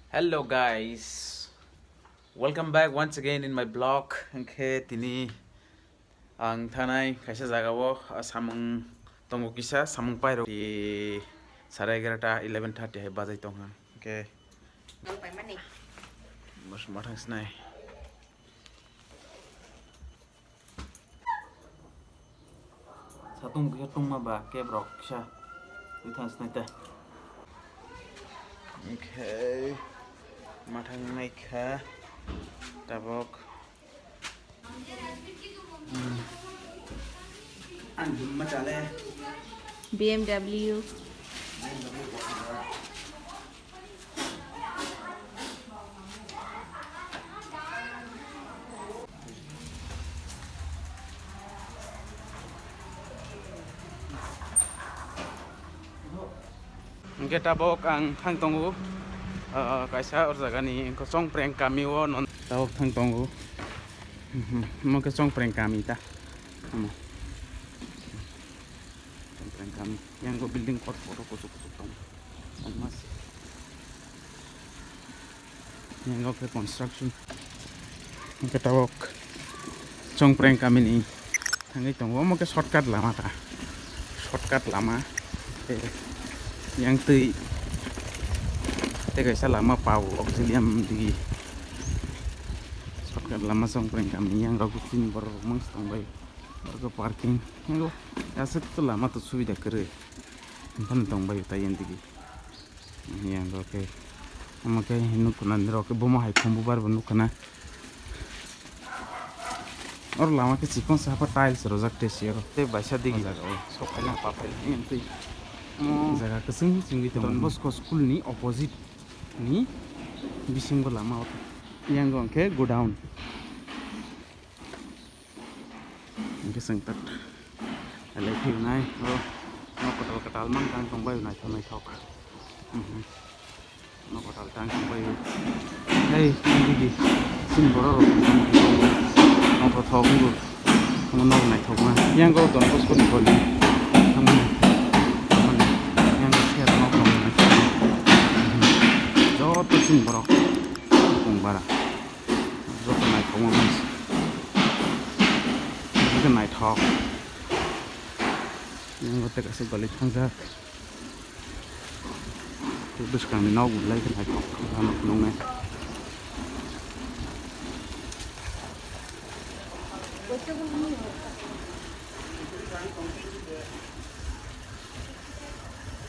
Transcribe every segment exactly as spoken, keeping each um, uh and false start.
Hello guys, welcome back once again in my blog. Hwnkhe tini ang thanai kaisa jagao, ah, samung tongo kisa, samung pairok di sare egarota, eleven thirty hai bajai tongha. Hwnkhe bos mathang sinai. Satung kisa tungma ba keb rok kisa twi thang sinai ta. Okay, mathang nai kha tabok. Hmm. Ang dum ma chale. B M W. Hwnkhe tabok ang thang tongo, ah, kaisa or jagani Chongpreng kami o non tabok thang tongo. Mhm, omo khe Chongpreng kami ta. Omo. Chongpreng kami. Yang go building kot photo kuchuk kuchuk tongo. Almost. Yang go khe construction. Hwnkhe tabok Chongpreng kamini thangwi tongo. Omo khe shortcut lama ta. Shortcut lama. Tei yang twi tei kaisa lama pao Auxilium digi. Shortcut lama Chongpreng kamini yang rok chini borok rok mangsa tongbai. Oro parking. Yang go aswk to lama to subida kwrwi. Hwnkheno tongbai tai yang digi. Yang go khe. Omo khe nukuna nirok khe bomo hai khumbu bar bo nukuna. Oro lama khe chikon sa pa tiles rojak te si oro. Tei baisa digi. O jaga o sok phaina pa phai yang twi. Omo jaga kwchwng chwngwi tongo. Don Bosco school ni opposite ni bisingo lama o. Yang go khe godown. Hwnkhe chwng tak alai phiyonai, o, nok kwtal kwtal mang tang tongbai naithok naithok. Mhm. Nok kwtal tang tongbai. Hei, nini di, chini borok rok nok kwtal wngkha, omo nok naithokma. Yang go Don Bosco ni goli. Yang go khe nok naithokma. Mhm. Joto chini borok tong bara. Joto naithokma mansi. Joto naithok. Yang tei kaisa goli thangjak. Tei bwskangni nok belai khe naithok. Ang nuknai.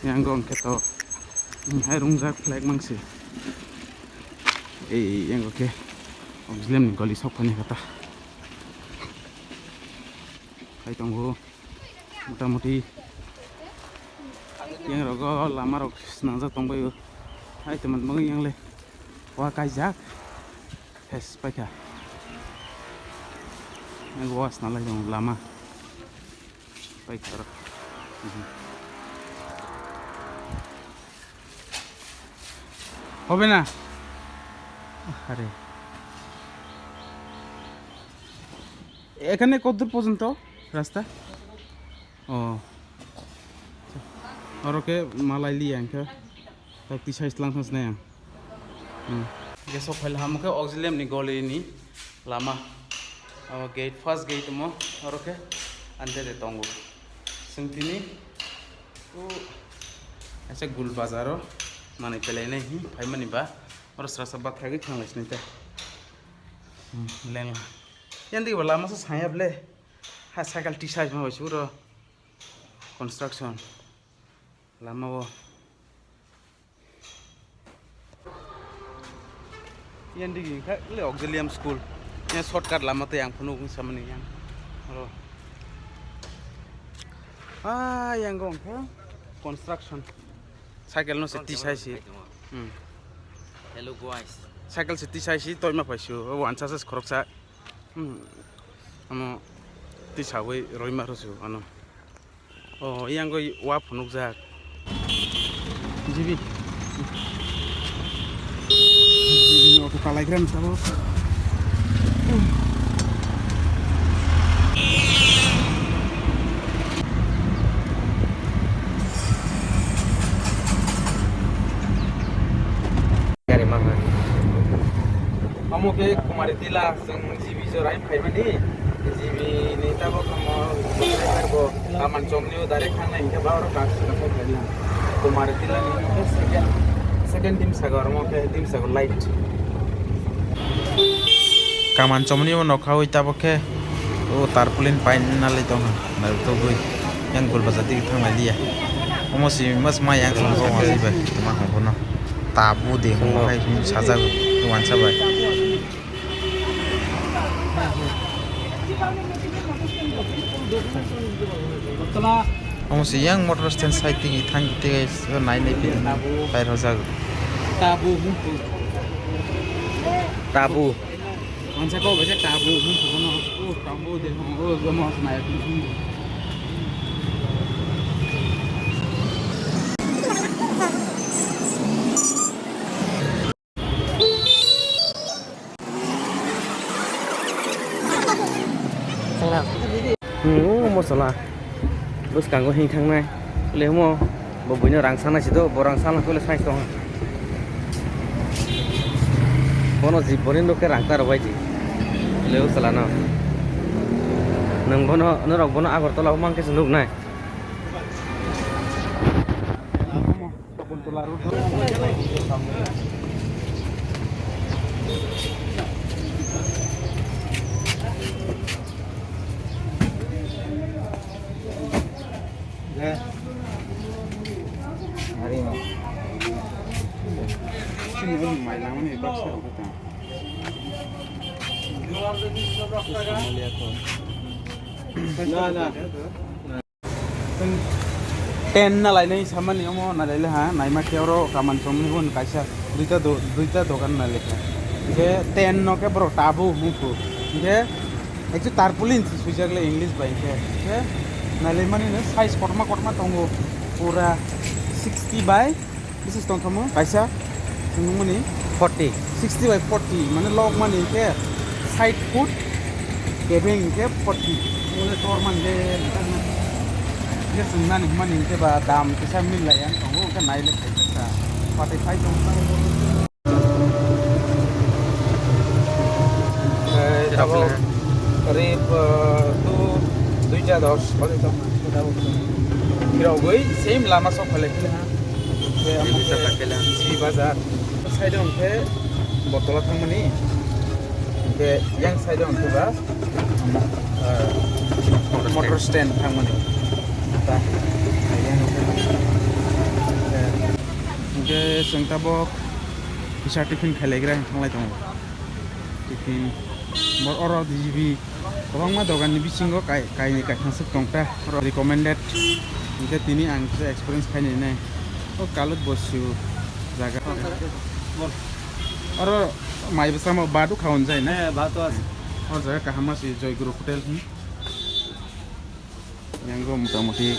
Yang go hwnkhe to. Hai rungjak flag mangsi. Ei, yang go khe. Auxilium ni goli sok phani kata. Hai tongo. Motamuti. Yang rogo lama rok swnamjak tongbaio. Hai teman bang yang le. Wa kaijak. Hes paikha. Yang wa swnalai dong lama. Paikha rok. Mhm. Hobe na? Are. এখানে কতদূর পর্যন্ত রাস্তা? ও, oro khe malai liya ang khe. Tak twi size lang thang sinai ang. Hmm. Ge sok phaila hamo khe Auxilium ni goli ni lama. O gate, first gate mo, oro khe ante de tongo. Sengtini, o, asa gul bazar o manwi pelainai hi phaimani ba. Oro srasa bathagwi thanglai sinai ta. Hmm, lengla. Yang di lama sa saya ble. Ha cycle tisa ma bai suro. Construction. Lama o. Yang di gini kha le Auxilium School. Yang shortcut lama to yang phunu samani yang. Oro. Ah, yang gong kha construction. Cycle no se tisa si. Hmm. Hello guys. Cycle se tisa si toima paisu. Wansa se khoroksa. Hmm. Ano tisawi roima rosu ano. O yang goi wa phunukjak. G B. G B ni auto kalaigra ni sabo. Gari mama. Omo khe Kumari Tila, chwng G B jorain phaimani, G B ni tabok omo bo Kaman Chomni o direct thangnai hinkhe ba oro kak saka phai phaimani. Kumari Tila ni omo khe second, second Dimsagar, omo khe Dimsagar light. Kaman Chomni o nokha ui tabok khe o tarpaulin paina nalai tongkha, naitugwi yang gul bajar dige thanglai liya. Omo si mas mai yang song song asai bai, ma hong bono. Tabu de hwnwi hai hwnwi sajak wansa bai. Omo se yang motor stand side tigi thang tigi nai nai phi pai rojak. Tabu hwnwi. Tabu. Wansa kok bai khe tabu hwnwi phuno. O tabu de hwnwi o jomo nai. Hmm, o mosola. Bwskango hing thangnai. Lemo, bo buino rang sanai si do, bo rang sana kole sai tong. Bono jiboni nokhe rang ta rwbai di. Leo salano. Nwng bono, norok bono Agartala o mankhe se nuknai. Na, na. Ten na lainai samani omo nalaile ha, naima khe oro Kaman Chomni hwn kaisa duita do-, duita dogan nalaikha. Hinkhe ten no khe borok tabu hwnphu. Hinkhe ekchu tarpaulin se swijak le English bai hinkhe. Hinkhe nalaimani no size kotorma kotorma tongo. Pura sixty by Bisi tongthamo kaisa chwngmani forty. Sixty by forty, mane lok mani khe side foot, kebeng khe forty. Mane tor man de, khe chwngnani mani khe ba dam kisa mil lai ang tongo, khe nai le khaisa. Patai phai tong. Eh, tabok rip, eh, tu duita dos, patai tong. Tabok. Kirogwi same lama sok phale. Khe omo khe G B bazar. Side o hwnkhe Botola thangmani. Hwnkhe yang side o hwnkhe ba, eh, motor stand thangmani. Ta, yang hwnkhe, eh, hwnkhe chwng tabok kisa tiffin khailaigra hwn thanglai tongo. Tiffin, bo oro D G B. Kwbangma dogan ni bisingo kai-, kainwi kaitham swk tong ta, oro recommended. Hinkhe tini ang kisa experience khai nai nai. O Kalut Bossu jaga. Oro mai bwsamo badu khaun jai na? He, badu ase. O jaga kaham ase Joy Guru Hotel, hmm. Yang go motamuti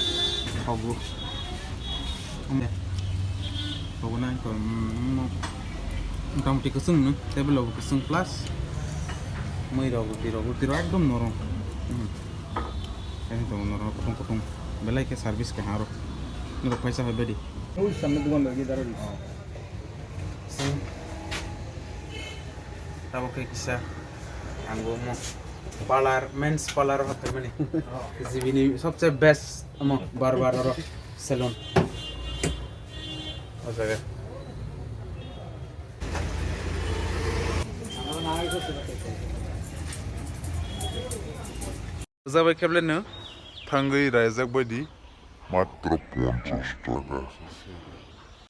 hogo. Hogo na ko, mm, motamuti kwchwng no, table bo kwchwng plus mui rok, ruti rok, ruti rok ekdom norom. Hmm. Kaisa tongo norom kutung kutung. Belai khe service kaham rok. Norok paisa hai badi. Ui, samne dukan lagi daro di. Tabok khe kisa ang bo mo parlor, men's parlor o haphaimani. G B ni sobse best omo barber oro salon. O jaga. Jabai kheble no thangwi raijak bai di. Matro ponchash taka.